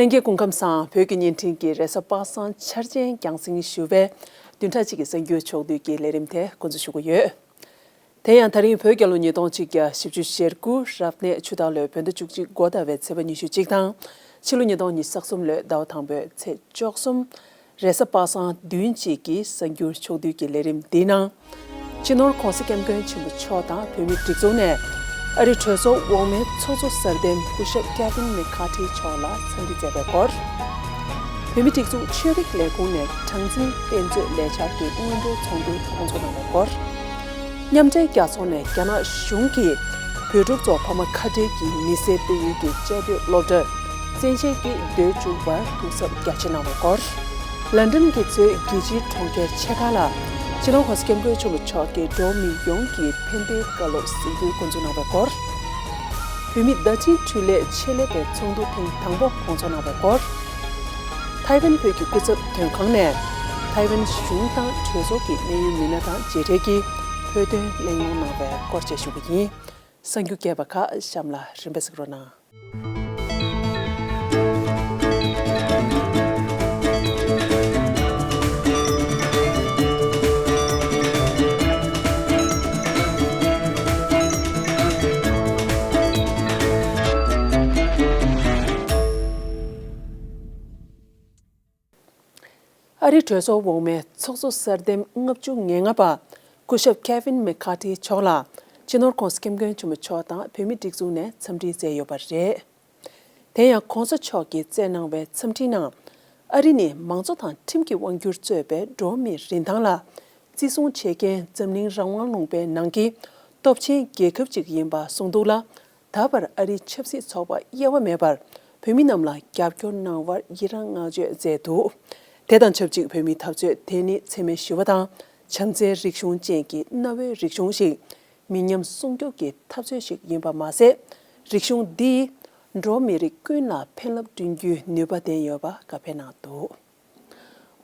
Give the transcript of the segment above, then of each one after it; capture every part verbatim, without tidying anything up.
ལྷན་རྒྱས་སྐུ་ཁམས་བཟང་། བོད་ཀྱི་བརྙན་འཕྲིན་གྱི་རེས་གཟའ་པ་སངས་འཆར་ཅན་རྒྱང་སྲིང་ཞུ་བའི་བདུན་ཕྲག་གཅིག་གི་གསར་འགྱུར་ཕྱོགས་བསྡུས་ཀྱི་ལས་རིམ་དེ་འགོ་འཛུགས་ཞུ་གི་ཡོད། དེ་ཡང་ད་རིང་བོད་རྒྱལ་ལོ་ཉིས་སྟོང་གཅིག་བརྒྱ་བཞི་བཅུ་ཞེ་དགུ་རབ་གནས་ཆུ་སྟག་ལོའི་བོད་ཟླ་བཅུ་གཅིག་འགོ་ཟླ་བའི་ཚེས་པ་ཉི་ཤུ་གཅིག་དང་། ཕྱི་ལོ་ཉིས་སྟོང་ཉི་ཤུ་རྩ་གསུམ་ལོའི་ཟླ་བ་དང་པོའི་ཚེས་བཅུ་གསུམ། རེས་གཟའ་པ་སངས་བདུན་གཅིག་གི་གསར་འགྱུར་ཕྱོགས་བསྡུས་ཀྱི་ལས་རིམ་འདིའི་ནང་། སྤྱི་ནོར་༸གོང་ས་༸སྐྱབས་མགོན་ཆེན་པོ་མཆོག་དང་བོད་མིའི་སྒྲིག་འཛུགས་ནས་ཨ་རི་གྲོས་ཚོགས་འོག་མའི་ཚོགས་གཙོ་གསར་འདེམས་སྐུ་ཞབས་ཀེ་ཝིན་མེ་ཁ་ཏི་མཆོག་ལ་འཚམས་འདྲི་མཛད་པའི་སྐོར། བོད་མིའི་སྒྲིག་འཛུགས་ཆོས་རིག་ལས་ཁུངས་ནས་གྲངས་འཛིན་དཔེ་མཛོད་ལས་འཆར་གྱི་སྔོན་འགྲོའི་ཚོགས་འདུ་སྐོང་ཚོགས་གནང་བའི་སྐོར། མཉམ་འབྲེལ་རྒྱལ་ཚོགས་ནས་རྒྱ་ནག་གཞུང་གིས་བོད་ཕྲུག་ཚོ་ཕ་མ་ཁ་བྲལ་གྱིས་མི་སེར་སྤེལ་ཡུལ་གྱི་བཅའ་སྡོད་སློབ་གྲྭར་བཙན་ཤེད་ཀྱིས་སྡོད་བཅུག་པར་ཐུགས་འཚབ་རྒྱ་ཆེ་གནང་བའི་སྐོར། ལན་ཀྲན་གྱིས་གཙོས་རྒྱལ་སྤྱིའི་གྲོང་ཁྱེར་ཆེ་ཁག་ལ་སྤྱི་ནོར་༸གོང་ས་༸སྐྱབས་མགོན་ཆེན་པོ་མཆོག་གིས་འགྲོ་བ་མི་ཡོངས་ཀྱི་ཕན་བདེའི་བཀའ་སློབ་གཟིགས་འབུལ་འགོ་འཛུགས་གནང་བའི་སྐོར། བོད་མིའི་བརྡ་འཕྲིན་འཕྲུལ་ལས་ཆེད་ལས་པའི་ཚོགས་འདུ་ཐེངས་དང་པོ་སྐོང་ཚོགས་གནང་བའི་སྐོར། ཐའེ་ཝན་བོད་ཀྱི་སྐུ་ཚབ་དོན་ཁང་ནས་ཐའེ་ཝན་གཞུང་དང་གྲོས་ཚོགས་ཀྱི་གནད་ཡོད་མི་སྣ་དང་མཇལ་འཕྲད་ཀྱིས་བོད་དོན་གླེང་སློང་གནང་བའི་སྐོར་བཅས་ཞུ་གི་ཡིན། གསར་འགྱུར་རྒྱས་པ་ཁག་གཤམ་ལ་རིམ་པས་གཟིགས་རོགས་གནང་། ཨ་རིའི་གྲོས་ཚོགས་འོག་མའི་ཚོགས་གཙོ་གསར་འདེམས་ལྔ་བཅུ་ང་ལྔ་པ་སྐུ་ཞབས་ཀེ་ཝིན་མེ་ཁ་ཏི་མཆོག་ལ་སྤྱི་ནོར་༸གོང་ས་༸སྐྱབས་མགོན་ཆེན་པོ་མཆོག་དང་བོད་མིའི་སྒྲིག་འཛུགས་ནས་འཚམས་འདྲི་མཛད་ཡོད་པ་རེད། དེ་ཡང་༸གོང་ས་མཆོག་གིས་བསྩལ་གནང་བའི་འཚམས་འདྲིའི་ནང་། ཨ་རི་ནི་མང་གཙོ་དང་ཁྲིམས་ཀྱི་དབང་སྒྱུར་གཙོས་པའི་འགྲོ་བ་མིའི་རིན་ཐང་ལ་བརྩི་སྲུང་བྱེད་མཁན་འཛམ་གླིང་རང་དབང་ལུང་པའི་ནང་གི་སྟོབས་ཆེན་རྒྱལ་ཁབ་ཅིག་ཡིན་པ་གསུངས་འདུག་ལ། ད་བར་ཨ་རིའི་ཆབ་སྲིད་ཚོགས་པ་དབྱེ་བ་མེད་པར་བོད་མི་རྣམས་ལ་རྒྱབ་སྐྱོར་གནང་བར་ཡི་རངས་བསྔགས་བརྗོད་མཛད་འདུག་དེ་དང་ཆབས་ཅིག་བོད་མིའི་འཐབ་རྩོད་དེ་ནི་འཚེ་མེད་ཞི་བ་དང་བྱམས་བརྩེའི་རིག་གཞུང་ཅན་གྱི་གནའ་བོའི་རིག་གཞུང་ཞིག་མི་ཉམས་སྲུང་སྐྱོབ་ཀྱི་འཐབ་རྩོད་ཞིག་ཡིན་པ་མ་ཟད། རིག་གཞུང་འདིས་འགྲོ་བ་མི་རིགས་ཀུན་ལ་ཕན་རླབས་བསྐྲུན་རྒྱུའི་ནུས་པ་ལྡན་ཡོད་པ་བཀའ་ཕེབས་གནང་འདུག་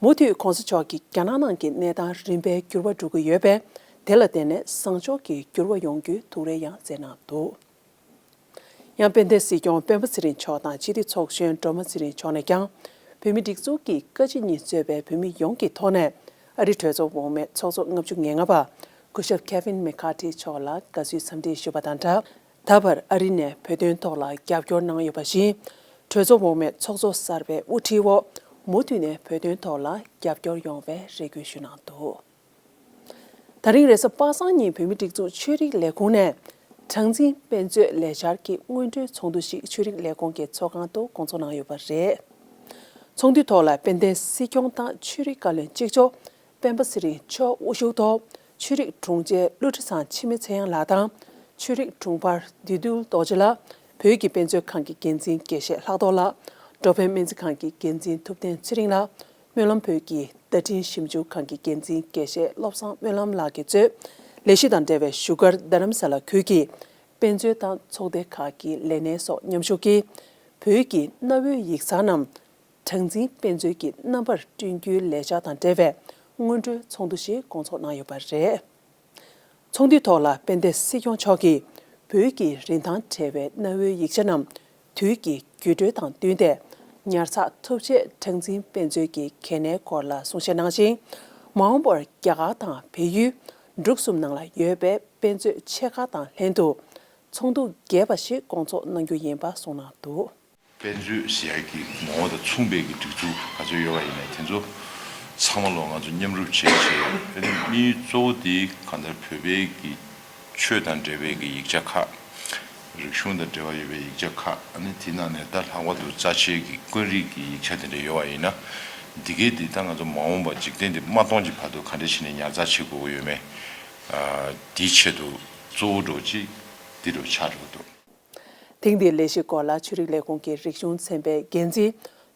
མུ་མཐུད་༸གོང་ས་མཆོག་གིས་རྒྱ་ནག་ནང་གི་གནས་སྟངས་རིམ་པས་འགྱུར་བ་འགྲོ་གི་ཡོད་པས། དེ་ལ་བརྟེན་ནས་བཟང་ཕྱོགས་ཀྱི་འགྱུར་བ་ཡོང་རྒྱུའི་ཐུགས་རེ་ཡང་བསྩལ་གནང་འདུག་ཡང་དཔལ་ལྡན་སྲིད་སྐྱོང་སྤེན་པ་ཚེ་རིང་མཆོག་དང་སྤྱི་འཐུས་ཚོགས་གཞོན་སྒྲོལ་མ་ཚེ་རིང་མཆོག་ནས་ཀྱང་། བོད་མིའི་སྒྲིག་འཛུགས་ཀྱི་བཀའ་སྤྱི་གཉིས་གཙོས་པའི་བོད་མི་ཡོངས་ཀྱི་ཐོག་ནས་ཨ་རི་གྲོས་ཚོགས་འོག་མའི་ཚོགས་གཙོ་ལྔ་བཅུ་ང་ལྔ་པ་སྐུ་ཞབས་ཀེ་ཝིན་མེ་ཁ་ཏི་མཆོག་ལ་དགའ་བསུའི་འཚམས་འདྲི་ཞུ་བ་དང་སྦྲགས། ད་བར་ཨ་རི་ནས་བོད་དོན་ཐོག་ལ་རྒྱབ་སྐྱོར་གནང་ཡོད་པ་བཞིན། གྲོས་ཚོགས་འོག་མའི་ཚོགས་གཙོ་གསར་པའི་དབུ་ཁྲིད་འོག་མུ་མཐུད་ནས་བོད་དོན་ཐོག་ལ་རྒྱབ་སྐྱོར་ཡོང་བའི་རེ་སྐུལ་ཞུས་གནང་འདུག་ད་རིང་རེས་གཟའ་པ་སངས་ཉིན་བོད་མིའི་སྒྲིག་འཛུགས་ཆོས་རིག་ལས་ཁུངས་ནས་གྲངས་འཛིན་དཔེ་མཛོད་ལས་འཆར་གྱི་སྔོན་འགྲོའི་ཚོགས་འདུ་ཞིག་ཆོས་རིག་ལས་ཁུངས་ཀྱི་ཚོགས་ཁང་དུ་སྐོང་ཚོགས་གནང་ཡོད་པ་རེད། ཚོགས་འདུའི་ཐོག་ལ་དཔལ་ལྡན་སྲིད་སྐྱོང་དང་ཆོས་རིག་བཀའ་བློན་གཅིག་ལྕོགས་སྤེན་པ་ཚེ་རིང་མཆོག་དབུ་བཞུགས་ཐོག་ཆོས་རིག་དྲུང་ཆེ་ཀླུ་ཁྲི་ཚང་འཆི་མེད་ཚེ་དབྱངས་ལགས་དང་། ཆོས་རིག་དྲུང་འཕར་བདེ་འདུལ་རྡོ་རྗེ་ལགས། བོད་ཀྱི་དཔེ་མཛོད་ཁང་གི་འགན་འཛིན་དགེ་བཤེས་ལྷག་རྡོར་ལགས། འགྲོ་ཕན་སྨན་རྩིས་ཁང་གི་འགན་འཛིན་ཐུབ་བསྟན་ཚེ་རིང་ལགས། སྨོན་ལམ་བོད་ཀྱི་བརྡ་འཕྲིན་ཞིབ་འཇུག་ཁང་གི་འགན་འཛིན་དགེ་བཤེས་བློ་བཟང་སྨོན་ལམ་ལགས་ཀྱིས་གཙོས། ལས་གཞི་དང་འབྲེལ་བའི་བཞུགས་སྒར་རྡ་རམ་ས་ལ་ཁུལ་གྱི་དཔེ་མཛོད་དང་ཚོགས་སྡེ་ཁག་གི་ལས་སྣེ་སོགས་མཉམ་ཞུགས་ཀྱིས། བོད་ཀྱི་གནའ་བོའི་ཡིག་ཚང་རྣམས་གྲངས་འཛིན་དཔེ་མཛོད་ཀྱི་རྣམ་པར་བསྐྲུན་རྒྱུའི་ལས་འཆར་དང་འབྲེལ་བའི་སྔོན་འགྲོའི་ཚོགས་འདུ་ཞིག་སྐོང་ཚོགས་གནང་ཡོད་པ་རེད། ཚོགས་འདུའི་ཐོག་ལ་དཔལ་ལྡན་སྲིད་སྐྱོང་མཆོག་གིས་བོད་ཀྱི་རིན་ཐང་བྲལ་བའི་གནའ་བོའི་ཡིག་ཆ་རྣམས་དུས་ཀྱི་འགྱུར་འགྲོས་དང་བསྟུན་ཏེ་ཉར་ཚགས་ཐུབ་ཆེད་གྲངས་འཛིན་དཔེ་མཛོད་ཀྱི་གལ་གནད་སྐོར་ལ་གསུང་བཤད་གནང་ཞིང་། མ་འོངས་པར་རྒྱ་གར་དང་བལ་ཡུལ་འབྲུག་གསུམ་ནང་ལ་ཡོད་པའི་དཔེ་མཛོད་ཆེ་ཁག་དང་ལྷན་དུ་ཚོགས་འདུ་རྒྱས་པ་ཞིག་སྐོང་ཚོགས་གནང་རྒྱུ་ཡིན་པ་གསུངས་གནང་འདུག་དཔེ་མཛོད་ཟེར་ཡག་གི་ངོ་བོ་དང་མཚུངས་པའི་གི་སྒྲིག་འཛུགས་ག་ཚོད་ཡོད་པ་ཡིན་ན་དེ་ཚོ་ཚང་མ་ལོ་ང་ཚོ་མཉམ་རུབ་བྱས་བྱས་དེ་ནི་དམིགས་ཡུལ་གཙོ་བོ་དེ་གང་ལྟར་བོད་པའི་གི་ཆོས་དང་འབྲེལ་བའི་གི་ཡིག་ཆ་ཁག་རིག་གཞུང་དང་འབྲེལ་བ་ཡོད་པའི་ཡིག་ཆ་ཁག་ཨ་ནི་དེ་ནང་ནས་ད་ལྷག་པར་དུ་རྩ་ཆེའི་གི་དཔོན་རིགས་ཀྱི་ཡིག་ཆ་དེ་འདྲ་ཡོད་པ་ཡིན་ན་འདི་གའི་འདི་ད་ང་ཚོ་མ་འོངས་པ་འཇིག་རྟེན་འདི་མ་སྟོངས་ཀྱི་བར་དུ་ག་འདྲ་བྱས་ནས་ཉར་ཚགས་བྱེད་དགོས་ཀྱི་ཡོད་མེད་ཨ་དེའི་ཆེད་དུ་གཙོ་བོ་འདྲ་བོ་ཅིག་འདི་འདྲ་བོ་ཆགས་འགྲོ་གི་འདུག་ཐེངས་འདིའི་ལས་གཞིའི་སྐོར་ལ་ཆོས་རིག་ལས་ཁུངས་ཀྱི་རིག་གཞུང་ཚན་པའི་འགན་འཛིན་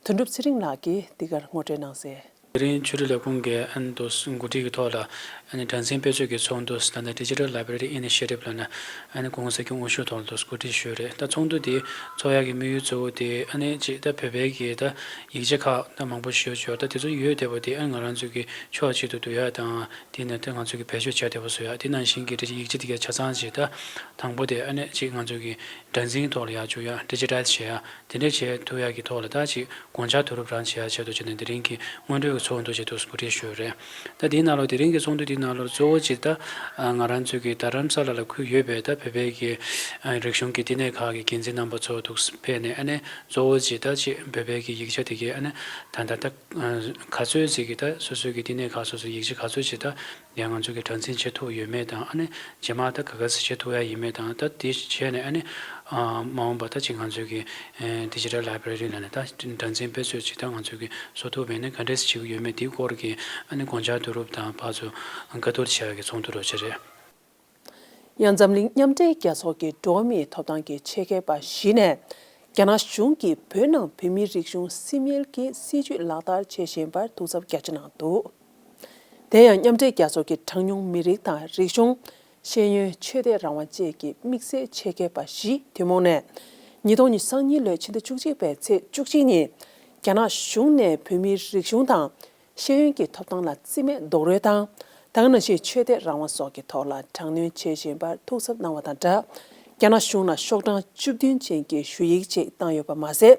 དོན་གྲུབ་ཚེ་རིང་ལགས་ཀྱིས་འདི་གར་ངོ་སྤྲོད་གནང་གསལ། དེ་རིང་ཆོས་རིག་ལས་ཁུངས་ཀྱི་ཨ་ནི་དུ་འགོ་ཁྲིད་ཀྱི་ཐོག་ལ་ཨ་ནི་སྒྲ་འཛིན་དཔེ་མཛོད་ཀྱི་ཚོགས་འདུ། ད་ལྟ་Digital Library Initiative ལབ་ནས་ཨ་ནི་སྐུ་ངོ་ས་སྐྱོང་དབུ་བཞུགས་ཐོག་ལ་དུ་གོ་སྒྲིག་ཞུས་རེད། ད་ཚོགས་འདུ་དེ་ཚོགས་ཡག་གི་དམིགས་ཡུལ་གཙོ་བོ་དེ་ཨ་ནི་ཅིག་ད་བོད་པའི་གི་ད་ཡིག་ཆ་ཁག་ད་མང་པོ་ཞིག་ཡོད་ཅོག་ད་དེ་ཚོ་ཡོད་བསྡད་པ་དེ་ཨ་ནི་ང་རང་ཚོ་གི་ཕྱོགས་གཅིག་ཏུ་བསྡུ་ཡག་དང་། དེ་ནས་ད་ང་ཚོ་གི་བེད་སྤྱོད་བྱ་བདེ་པོ་བཟོ་ཡག་དེ་ནང་བཞིན་གྱི་ཡིག་ཆ་དེ་གའི་ཆ་ཚང་ཅིག་ད་དང་པོ་དེ་ཨ་ནི་ཅིག་ང་ཚོ་གི་སྒྲ་འཛིན་ཐོག་ལ་ཡར་བཅུག་ཡག Digitize བྱེད་ཡག་དེ་འདྲ་བྱེད་ཐུབ་ཡག་གི་ཐོག་ལ་ད་ཅིག་དགོངས་འཆར་བསྡུ་རུབ་རང་བྱེད་ཡག་ཆེད་དུ་བྱས་ནས་དེ་རིང་གི་སྔོན་འགྲོའི་གི་ཚོགས་འདུ་ཆེད་དུ་གོ་སྒྲིག་ཞུས་རེད། ད་དེའི་ནང་ལོགས་དེ་རིང་གི་ཚོགས་འདུ་དེའི་ནང་ལོགས་གཙོ་བོ་ཅིག་ད་ང་རང་ཚོ་གི་རྡ་རམ་ས་ལ་ལ་ཁུལ་ཡོད་པའི་ད་བོད་པའི་གི་རིག་གཞུང་གི་བསྟི་གནས་ཁག་གི་འགན་འཛིན་རྣམ་པ་ཚོ་འདུག་ཕེབས་ནས་ཨ་ནི་གཙོ་བོ་ཅིག་ད་ཅིག་བོད་པའི་གི་ཡིག་ཆ་དེ་གའི་ཨ་ནི་ད་ད་ད་ག་ཚོད་ཅིག་གི་ད་སོ་སོའི་གི་བསྟི་གནས་ཁག་སོ་སོའི་ཡིག་ཆ་ག་ཚོད་ཅིག་ད་ཡང་ང་ཚོ་གི་སྒྲ་འཛིན་བྱེད་ཐུབ་ཡོད་མེད་དང་། ཨ་ནི་རྗེས་མ་ད་ག་ག་ཟེ་བྱེད་ཐུབ་ཡ་ཡིན་མེད་དང་། ད་དེ་བྱས་ནས་ཨ་ནི་མ་འོངས་པ་ད་ཅིག་ང་ཚོའི་གི་Digital Library ལ་ནས་ད་སྒྲ་འཛིན་དཔེ་མཛོད་ཅིག་ད་ང་ཚོའི་གི་བཟོ་ཐུབ་མེད་ན་ག་འདྲས་བྱེད་ཀྱི་ཡོད་མེད་དེའི་སྐོར་གྱི་ཨ་ནི་དགོངས་འཆར་བསྡུ་རུབ་དང་ཕར་ཚུར་བཀའ་བསྡུར་བྱེད་ཡ་གི་ཚོགས་འདུ་རོགས་ཅིག་རེད། ཡང་འཛམ་གླིང་མཉམ་འབྲེལ་རྒྱལ་ཚོགས་ཀྱི་འགྲོ་བ་མིའི་ཐོབ་ཐང་གི་ཆེད་མཁས་པ་བཞི་ནས་རྒྱ་ནག་གཞུང་གིས་བོད་ནང་བོད་མིའི་རིག་གཞུང་སིམ་ཡུལ་གྱི་སྲིད་བྱུས་ལག་བསྟར་བྱེད་བཞིན་པར་ཐུགས་འཚབ་རྒྱ་ཆེ་གནང་འདུག་དེ་ཡང་མཉམ་འབྲེལ་རྒྱལ་ཚོགས་ཀྱི་གྲངས་ཉུང་མི་རིགས་དང་རིག་གཞུང་། ཤེས་ཡོན། ཆོས་དད་རང་དབང་བཅས་ཀྱི་དམིགས་བསལ་ཆེད་མཁས་པ་བཞི་ཐུན་མོང་ནས་ཉིས་སྟོང་ཉི་ཤུ་རྩ་གཉིས་ལོའི་ཕྱི་ཟླ་བཅུ་གཅིག་པའི་ཚེས་བཅུ་གཅིག་ཉིན་རྒྱ་ནག་གཞུང་ནས་བོད་མིའི་རིག་གཞུང་དང་། ཤེས་ཡོན་གྱི་ཐོབ་ཐང་ལ་རྩིས་མེད་རྡོག་རོལ་དང་། ད་ག་ནང་བཞིན་ཆོས་དད་རང་དབང་སོགས་ཀྱི་ཐོག་ལ་དྲག་གནོན་བྱེད་བཞིན་པར་ཐུགས་འཚབ་གནང་བ་དང་སྦྲགས། རྒྱ་ནག་གཞུང་ལ་ཤོག་གྲངས་བཅུ་བདུན་ཅན་གྱི་ཞུ་ཡིག་ཅིག་བཏང་ཡོད་པ་མ་ཟད།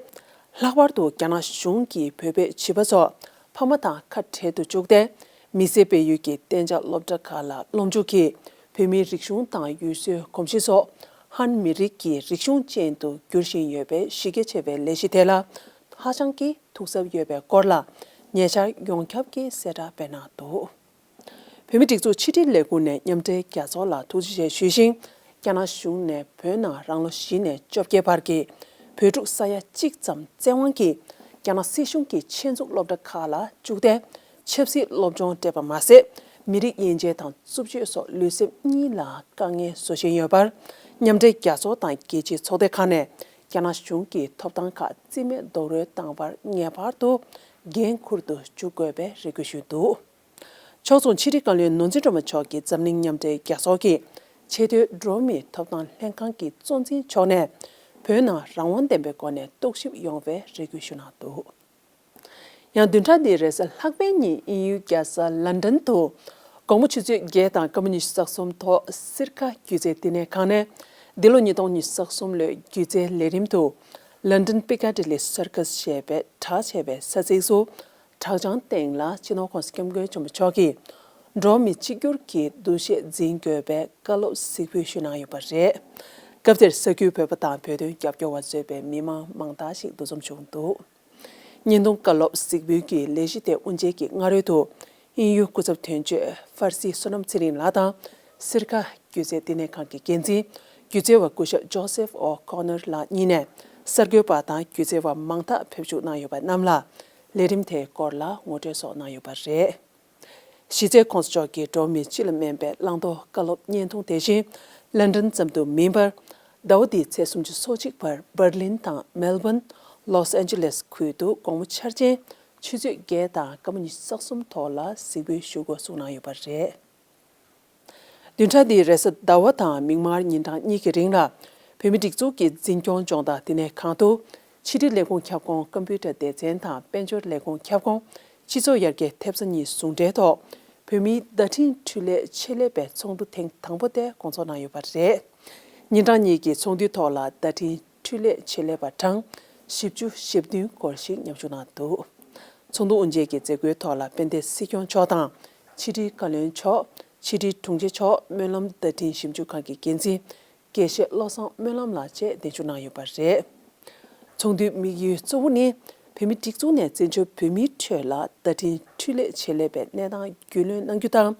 ལྷག་པར་དུ་རྒྱ་ནག་གཞུང་གིས་བོད་པའི་བྱིས་པ་ཚོ་ཕ་མ་དང་ཁ་བྲལ་དུ་བཅུག་སྟེ། མི་སེར་སྤེལ་ཡུལ་གྱི་གཏན་འཇགས་སློབ་གྲྭ་ཁག་ལ་སློབ་འཇུག་གིས་བོད་མིའི་རིག་གཞུང་དང་ཡུལ་སྲོལ་གོམས་གཤིས་སོགས་ཧན་མི་རིགས་ཀྱི་རིག་གཞུང་ཅན་དུ་འགྱུར་བཞིན་ཡོད་པའི་གཞི་རྒྱ་ཆེ་བའི་ལས་གཞི་དེ་ལ་ཧ་ཅང་གི་ཐུགས་འཚབ་ཡོད་པའི་སྐོར་ལ་ཉེ་ཆར་ཡོངས་ཁྱབ་ཀྱི་གསལ་བསྒྲགས་སྤེལ་གནང་འདུག་བོད་མིའི་སྒྲིག་འཛུགས་ཕྱི་དྲིལ་ལས་ཁུངས་ནས་མཉམ་འབྲེལ་རྒྱལ་ཚོགས་ལ་ཐུགས་རྗེ་ཆེ་ཞུས་ཤིང་། རྒྱ་ནག་གཞུང་ནས་བོད་ནང་རང་ལོ་བཞི་ནས་བཅོ་བརྒྱད་བར་གྱི་བོད་ཕྲུག་ས་ཡ་གཅིག་ཙམ་བཙན་དབང་གིས་རྒྱ་ནག་སྲིད་གཞུང་གི་ཆེད་འཛུགས་སློབ་གྲྭ་ཁག་ལ་བཅུག་སྟེ། ཆབ་སྲིད་སློབ་སྦྱོང་སྤྲད་པ་མ་ཟད། མི་རིགས་དབྱེ་འབྱེད་དང་རྩུབ་སྤྱོད་སོགས་ལུས་སེམས་གཉིས་ལ་དཀའ་ངལ་བཟོ་བཞིན་ཡོད་པར། མཉམ་འབྲེལ་རྒྱལ་ཚོགས་དང་རྒྱལ་སྤྱིའི་ཚོགས་སྡེ་ཁག་ནས་རྒྱ་ནག་གཞུང་གི་ཐོབ་ཐང་ཁག་རྩིས་མེད་རྡོག་རོལ་བཏང་བར་ངེས་པར་དུ་འགན་འཁུར་དུ་འཇུག་དགོས་པའི་རེ་སྐུལ་ཞུས་འདུག་ཕྱོགས་མཚུངས་ཕྱི་དྲིལ་བཀའ་བློན་ནོར་འཛིན་སྒྲོལ་མ་མཆོག་གིས་འཛམ་གླིང་མཉམ་འབྲེལ་རྒྱལ་ཚོགས་ཀྱི་ཆེས་མཐོའི་འགྲོ་བ་མིའི་ཐོབ་ཐང་ལྷན་ཁང་གི་གཙོ་འཛིན་མཆོག་ནས་བོད་ནང་རང་དབང་ལྡན་པའི་སྒོ་ནས་རྟོག་ཞིབ་ཡོང་བའི་རེ་སྐུལ་ཞུ་གནང་འདུག་ཡང་བདུན་ཕྲག་འདིའི་རེས་གཟའ་ལྷག་པའི་ཉིན་དབྱིན་ཡུལ་རྒྱལ་ས་ལན་ཌན་དུ་དགོང་མོ་ཆུ་ཚོད་བརྒྱད་དང་སྐར་མ་ཉི་ཤུ་རྩ་གསུམ་ཐོག་སིར་ཀ་སྒྱུ་རྩལ་བསྟི་གནས་ཁང་ནས་འདི་ལོ་ཉིས་སྟོང་ཉི་ཤུ་རྩ་གསུམ་ལོའི་སྒྱུ་རྩལ་ལས་རིམ་དུ་London Piccadilly Circus ཞེས་པའི་གྲགས་ཆེ་བའི་ས་ཚིགས་སུ། གྲྭ་ཚང་སྟེང་ལ་སྤྱི་ནོར་༸གོང་ས་༸སྐྱབས་མགོན་ཆེན་པོ་མཆོག་གིས་འགྲོ་བ་མི་གཅིག་གྱུར་གྱི་འདུ་ཤེས་འཛིན་དགོས་པའི་བཀའ་སློབ་གཟིགས་འབུལ་ཞུས་གནང་ཡོད་པ་རེད། སྐབས་དེར་ས་ཁུལ་བོད་པ་དང་བོད་དོན་རྒྱབ་སྐྱོར་བ་གཙོས་པའི་མི་མང་མང་དག་ཞིག་འདུ་འཛོམས་བྱུང་འདུག་བརྙན་ཐུང་བཀའ་སློབ་གཟིགས་འབུལ་གྱི་ལས་གཞི་དེ་དབུ་འབྱེད་ཀྱི་སྔ་རོལ་དུ། དབྱིན་ཡུལ་སྐུ་ཚབ་དོན་གཅོད་ཧྥར་སི་བསོད་ནམས་ཚེ་རིང་ལགས་དང་། སིར་ཀ་སྒྱུ་རྩལ་བསྟི་གནས་ཁང་གི་འགན་འཛིན། སྒྱུ་རྩལ་བ་སྐུ་ཞབས་ཇོ་སེབ་ཨོ་ཁོ་ནར་ལགས་གཉིས་ནས། གསར་འགོད་པ་དང་སྒྱུ་རྩལ་བ་མང་དག་ཕེབས་ཞུགས་གནང་ཡོད་པ་རྣམས་ལ། ལས་རིམ་དེའི་སྐོར་ལ་ངོ་སྤྲོད་སོགས་གནང་ཡོད་པ་རེད། གཞི་རྩའི་༸གོང་ས་མཆོག་གིས་འགྲོ་བ་མི་སྤྱི་ལ་སྨན་པའི་བླང་དོར་བཀའ་སློབ་བརྙན་ཐུང་དེ་བཞིན། ལན་ཌན་ཙམ་དུ་མིན་པར། ཟླ་བ་འདིའི་ཚེས་སུམ་ཅུ་སོ་གཅིག་བར་འབར་ལིན་དང་མེལ་བོན། ལོས་ཨན་ཇི་ལེས་ཁུལ་དུ་དགོང་མོ་འཆར་ཅན་ཆུ་ཚོད་བརྒྱད་དང་སྐར་མ་ཉི་ཤུ་རྩ་གསུམ་ཐོག་ལ་གཟིགས་འབུལ་ཞུ་འགོ་བཙུགས་གནང་ཡོད་པ་རེད། བདུན་ཕྲག་འདིའི་རེས་གཟའ་ཟླ་བ་དང་མིག་དམར་ཉིན་གྲངས་གཉིས་ཀྱི་རིང་ལ། བོད་མིའི་སྒྲིག་འཛུགས་ཀྱི་འཛིན་སྐྱོང་ལྗོངས་བདག་བསྟི་གནས་ཁང་དུ། ཕྱི་དྲིལ་ལས་ཁུངས་ཁྱབ་ཁོངས་ཀམ་པུ་ཊར་སྡེ་ཚན་དང་དཔལ་འབྱོར་ལས་ཁུངས་ཁྱབ་ཁོངས་སྤྱི་ཚོགས་ཡར་རྒྱས་ཐེབས་རྩ་གཉིས་ཟུང་འབྲེལ་ཐོག་བོད་མིའི་བརྡ་འཕྲིན་འཕྲུལ་ལས་ཆེད་ལས་པའི་ཚོགས་འདུ་ཐེངས་དང་པོ་དེ་སྐོང་ཚོགས་གནང་ཡོད་པ་རེད། ཉིན་གྲངས་གཉིས་ཀྱི་ཚོགས་འདུའི་ཐོག་ལ་བརྡ་འཕྲིན་འཕྲུལ་ལས་ཆེད་ལས་པ་གྲངས་བཞི་བཅུ་ཞེ་བདུན་སྐོར་ཞིག་མཉམ་ཞུགས་གནང་འདུག་ཚོགས་འདུ་དབུ་འབྱེད་ཀྱི་མཛད་སྒོའི་ཐོག་ལ་དཔལ་ལྡན་སྲིད་སྐྱོང་མཆོག་དང་། ཕྱི་དྲིལ་བཀའ་བློན་མཆོག་ཕྱི་དྲིལ་དྲུང་ཆེ་མཆོག་སྨོན་ལམ་བརྡ་འཕྲིན་ཞིབ་འཇུག་ཁང་གི་འགན་འཛིན། དགེ་བཤེས་བློ་བཟང་སྨོན་ལམ་ལགས་བཅས་གདན་ཞུ་གནང་ཡོད་པ་རེད། ཚོགས་འདུའི་དམིགས་ཡུལ་གཙོ་བོ་ནི། བོད་མིའི་སྒྲིག་འཛུགས་ནས་བཙན་བྱོལ་བོད་མིའི་ཁྲོད་ལ་བརྡ་འཕྲིན་འཕྲུལ་ལས་ཆེད་ལས་པའི་གནས་སྟངས་རྒྱུས་ལོན་གནང་རྒྱུ་དང་།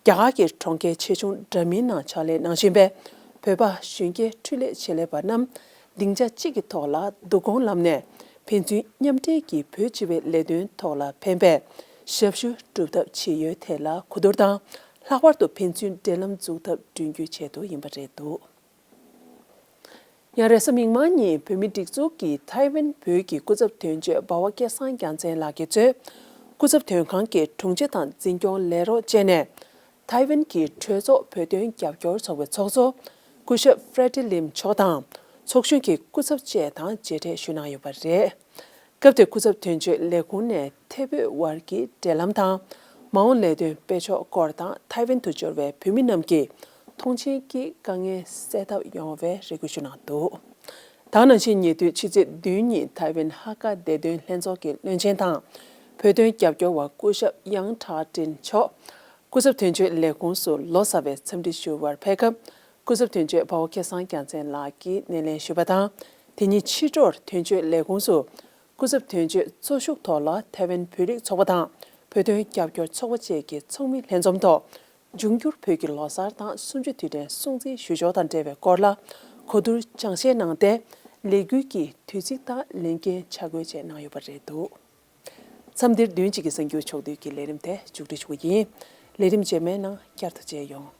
རྒྱ་གར་གྱི་གྲོང་ཁྱེར་ཆེ་ཆུང་འདྲ་མིན་ནང་ཕྱག་ལས་གནང་བཞིན་པའི་བོད་པ་གཞོན་སྐྱེས་འཕྲུལ་ལས་ཆེད་ལས་པ་རྣམས་སྡིངས་ཆ་གཅིག་གི་ཐོག་ལ་འདུ་འགོང་ལམ་ནས་ཕན་ཚུན་མཉམ་འབྲེལ་གྱིས་བོད་སྤྱི་པའི་ལས་དོན་ཐོག་ལ་ཕན་པའི་ཞབས་ཞུ་སྒྲུབ་ཐབས་ཇི་ཡོད་ཐད་ལ་གོ་བསྡུར་དང་། ལྷག་པར་དུ་ཕན་ཚུན་འབྲེལ་ལམ་འཛུགས་ཐབས་བསྐྲུན་རྒྱུའི་ཆེད་དུ་ཡིན་པ་རེད་འདུག་ཡང་རེས་གཟའ་མིག་དམར་ཉིན་བོད་མིའི་སྒྲིག་འཛུགས་ཀྱི་ཐའེ་ཝན་བོད་ཀྱི་སྐུ་ཚབ་དོན་གཅོད་འབའ་བ་སྐལ་བཟང་རྒྱལ་མཚན་ལགས་ཀྱིས་གཙོས། སྐུ་ཚབ་དོན་ཁང་གི་དྲུང་ཆེ་དང་འཛིན་སྐྱོང་ལས་རོགས་བཅས་ནས། ཐའེ་ཝན་གྱི་གྲོས་ཚོགས་བོད་དོན་རྒྱབ་སྐྱོར་ཚོགས་པའི་ཚོགས་གཙོ་སྐུ་ཞབས་ཧྥྲེ་ཏི་ལིམ་མཆོག་དང་། ཚོགས་གཞོན་གྱི་སྐུ་ཚབ་བཅས་དང་མཇལ་འཕྲད་ཞུས་གནང་ཡོད་པ་རེད། སྐབས་དེར་སྐུ་ཚབ་དོན་གཅོད་ལས་ཁུངས་ནས་ཐེ་བོད་དབར་གྱི་འབྲེལ་ལམ་དང་། མ་འོངས་ལས་དོན་སྤེལ་ཕྱོགས་སྐོར་དང་། ཐའེ་ཝན་དུ་འབྱོར་བའི་བོད་མི་རྣམས་ཀྱིས་མཐོང་མཆན་གྱིས་དཀའ་ངལ་སེལ་ཐབས་ཡོང་བའི་རེ་སྐུལ་ཞུ་གནང་འདུག། དེ་ནང་བཞིན་ཉེ་དུས་ཕྱི་ཚེས་བདུན་ཉིན་ཐའེ་ཝན་ཧ་ཀ་བདེ་དོན་ལྷན་ཚོགས་ཀྱི་བློན་ཆེན་དང་། བོད་དོན་རྒྱབ་སྐྱོར་བ་སྐུ་ཞབས་དབྱང་ཁྲའོ་ཀྲིན་མཆོག་སྐུ་ཚབ་དོན་གཅོད་ལས་ཁུངས་སུ་ལོ་གསར་བའི་འཚམས་འདྲི་ཞུ་བར་ཕེབས་སྐབས། སྐུ་ཚབ་དོན་གཅོད་དཔའ་བོ་སྐལ་བཟང་རྒྱལ་མཚན་ལགས་ཀྱིས་སྣེ་ལེན་ཞུས་པ་དང་། དེ་ཉིན་ཕྱི་དྲོར་དོན་གཅོད་ལས་ཁུངས་སུ་སྐུ་ཚབ་དོན་གཅོད་གཙོ་བཞུགས་ཐོག་ལ་ཐའེ་ཝན་བོད་རིགས་ཚོགས་པ་དང་བོད་དོན་རྒྱབ་སྐྱོར་ཚོགས་པ་བཅས་ཀྱི་ཚོགས་མི་ལྷན་འཛོམས་ཐོག། འབྱུང་འགྱུར་བོད་ཀྱི་ལོ་གསར་དང་གསུམ་བཅུ་དུས་དྲན་སྲུང་བརྩིའི་ཞུ་ཕྱོགས་དང་འབྲེལ་བའི་སྐོར་ལ་གོ་བསྡུར་སྦྱང་བཤད་གནང་སྟེ། ལས་འགུལ་གྱི་དུས་ཚིགས་དང་ལས་འགན་ཆ་བགོས་བཅས་གནང་ཡོད་པ་རེད་འདུག། མཚམས་འདིར་བདུན་གཅིག་གི་གསར་འགྱུར་ཕྱོགས་བསྡུས་ཀྱི་ལས་རིམ་དེ་མཇུག་སྒྲིལ་ཞུ་གི་ཡིན། ལས་རིམ་རྗེས་མའི་ནང་བསྐྱར་དུ་མཇལ་ཡོང་།